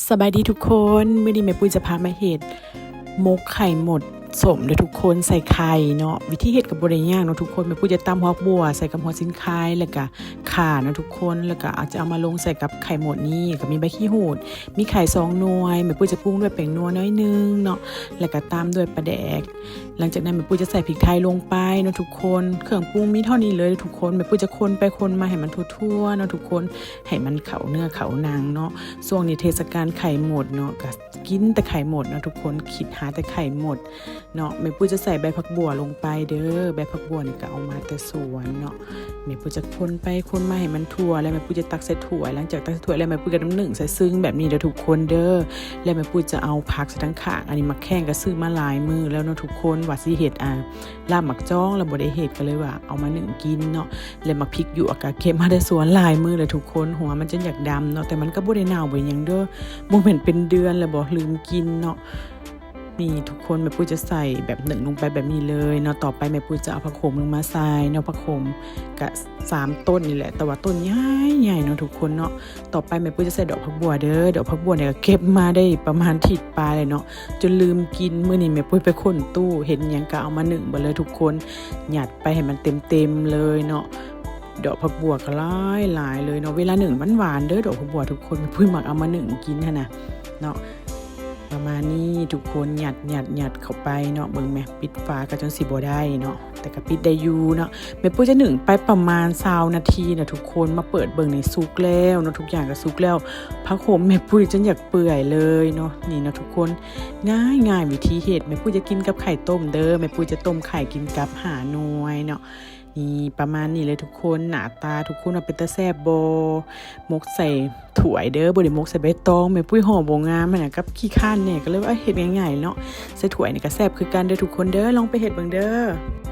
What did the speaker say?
ສະບາຍດີທຸກຄົນ, ມື້ນີ້ແມ່ປຸ້ຍຈະພາມາເຮັດໝົກໄຂ່ໝົດສົ້ມເດີທຸກຄົນ, ໃສ່ໄຂ່ເນາະ. ວິທີເຮັດກໍບໍ່ໄດ້ຍາກເນາະທຸກຄົນ. ແມ່ປຸ້ຍຈະຕຳຮາກບົວໃສ່ກັບຫົວສີໄຄ ແລ້ວກະຂ່າເນາະທຸກຄົນ, ແລ້ວກະອາດຈະເອົາມາລົງໃສ່ກັບໄຂ່ໝົດນີ້, ກໍມີໃບຂີ້ຫູດ, ມີໄຂ່ສອງໜ່ວຍ. ແມ່ປຸ້ຍຈະປຸງດ້ວຍແປ້ງນົວໜ້ອຍໜຶ່ງເນາະ, ແລ້ວກະຕາມດ້ວຍປາແດກ. ຫຼັງຈາກນັ້ນແມ່ປຸ້ຍຈະໃສ່ພິກໄທລົງໄປເນາະທຸກຄົນ. ເຄື່ອງປຸງມີເທົ່ານີ້ເລີຍທຸກຄົນ. ແມ່ປຸ້ຍຈະຄົນໄປຄົນມາໃຫ້ມັນທົ່ວໆເນາະທຸກຄົນ, ໃຫ້ມັນເຂົ້າເນື້ອເຂົ້າໜັງເນາະ. ຊ່ວງນີ້ເທດສະການໄຂ່ໝົດເນາະ, ກໍກິນແຕ່ໄຂ່ໝົດເນາະທຸກຄົນ, ຄິດຫາແຕ່ໄຂ່ໝົດເນາະ. ແມ່ປຸ້ຍຈະໃສ່ໃບຜັກບົວລົງໄປເດີ, ໃບຜັກບົວນີ້ກໍເອົາມາແຕ່ສວນເນາະ. ແມ່ປຸ້ຍຈະຄົນໄປຄົນມາໃຫ້ມັນທົ່ວ ແລ້ວແມ່ປຸ້ຍຈະຕັກໃສ່ຖ້ວຍ. ຫຼັງຈາກຕັກໃສ່ຖ້ວຍແລ້ວ ແມ່ປຸ້ຍກໍນຳໜຶ້ງໃສ່ຊຶງແບບນີ້ເດີທຸກຄົນເດີ. ແລ້ວແມ່ປຸ້ຍຈະເອົາຜັກໃສ່ທາງຂ້າງ. ອັນນີ້ໝາກແຂ້ງກໍຊື້ມາຫຼາຍມື້ແລ້ວເນາະທຸກຄົນ, ວ່າຊິເຮັດ ອ່າ ລາບໝາກຈອງ ແລ້ວບໍ່ໄດ້ເຮັດ ກໍເລີຍວ່າເອົາມາໜຶ້ງກິນເນາະ. ແລະ ໝາກພິກຢວກກໍເກັບມາແຕ່ສວນຫຼາຍມື້ແລ້ວທຸກຄົນ, ຫົວມັນຈົນຢາກດຳເນາະ, ແຕ່ມັນກໍບໍ່ໄດ້ເນົ່າບໍ່ຫຍັງເດີ, ບໍ່ແມ່ນເປັນເດືອນແລ້ວບໍ່ລືມກິນເນາະ. ນີ້ທຸກຄົນ, ແມ່ປຸ້ຍຈະໃສ່ແບບໜຶ້ງລົງໄປແບບນີ້ເລີຍເນາະ. ຕໍ່ໄປແມ່ປຸ້ຍຈະເອົາຜັກໂຂມລົງມາໃສ່ເນາະ, ຜັກໂຂມກະສາມຕົ້ນນີ້ແຫຼະ, ແຕ່ວ່າຕົ້ນໃຫຍ່ໆເນາະທຸກຄົນເນາະ. ຕໍ່ໄປແມ່ປຸ້ຍຈະໃສ່ດອກຜັກບົວເດີ, ດອກຜັກບົວນີ້ກໍເກັບມາໄດ້ປະມານທິດປາຍແລ້ວເນາະ, ຈົນລືມກິນ. ມື້ນີ້ແມ່ປຸ້ຍໄປຄົ້ນຕູ້, ເຫັນຫຍັງກໍເອົາມາໜຶ້ງເບິດເລີຍທຸກຄົນ, ຍັດໄປໃຫ້ມັນເຕັມໆເລີຍເນາະ. ດອກຜັກບົວກໍຫຼາຍໆເລີຍເນາະ. ເວລາໜຶ້ງມັນຫວານເດີດອກຜັກບົວທຸກຄົນ, ແມ່ປຸ້ຍມັກເອົາມາໜຶ້ງກິນຫັ້ນນະເນາະ. ປະມານນີ້ທຸກຄົນ, ຍັດໆໆເຂົ້າໄປເນາະ. ເບິ່ງແມະ, ປິດຝາກໍຈົນຊິບໍ່ໄດ້ເນາະ, ແຕ່ກໍປິດໄດ້ຢູ່ເນາະ. ແມ່ປຸ້ຍຈະໜຶ້ງໄປປະມານຊາວນາທີນະທຸກຄົນ. ມາເປີດເບິ່ງນີ້ ສຸກແລ້ວເນາະ, ທຸກຢ່າງກໍສຸກແລ້ວ. ຜັກໂຂມແມ່ປຸ້ຍຈົນຢາກເປື່ອຍເລີຍເນາະ. ນີ້ເນາະທຸກຄົນ, ງ່າຍໆວິທີເຮັດ. ແມ່ປຸ້ຍຈະກິນກັບໄຂ່ຕົ້ມເດີ, ແມ່ປຸ້ຍຈະຕົ້ມໄຂ່ກິນກັບຫ້າໜ່ວຍເນາະ. ນີ້ ປະມານນີ້ເລີຍທຸກຄົນ. ໜ້າຕາທຸກຄົນວ່າເປັນຕາແຊບບໍ່? ໝົກໃສ່ຖ້ວຍເດີ, ບໍ່ໄດ້ໝົກໃສ່ໃບຕອງ. ແມ່ປຸ້ຍຫໍ່ບໍ່ງາມຫັ້ນນະ, ກັບຂີ້ຄ້ານແດ່, ກໍເລີຍວ່າເຮັດງ່າຍໆເນາະ. ໃສ່ຖ້ວຍນີ້ກໍແຊບຄືກັນເດີທຸກຄົນເດີ, ລອງໄປເຮັດເບິ່ງເດີ.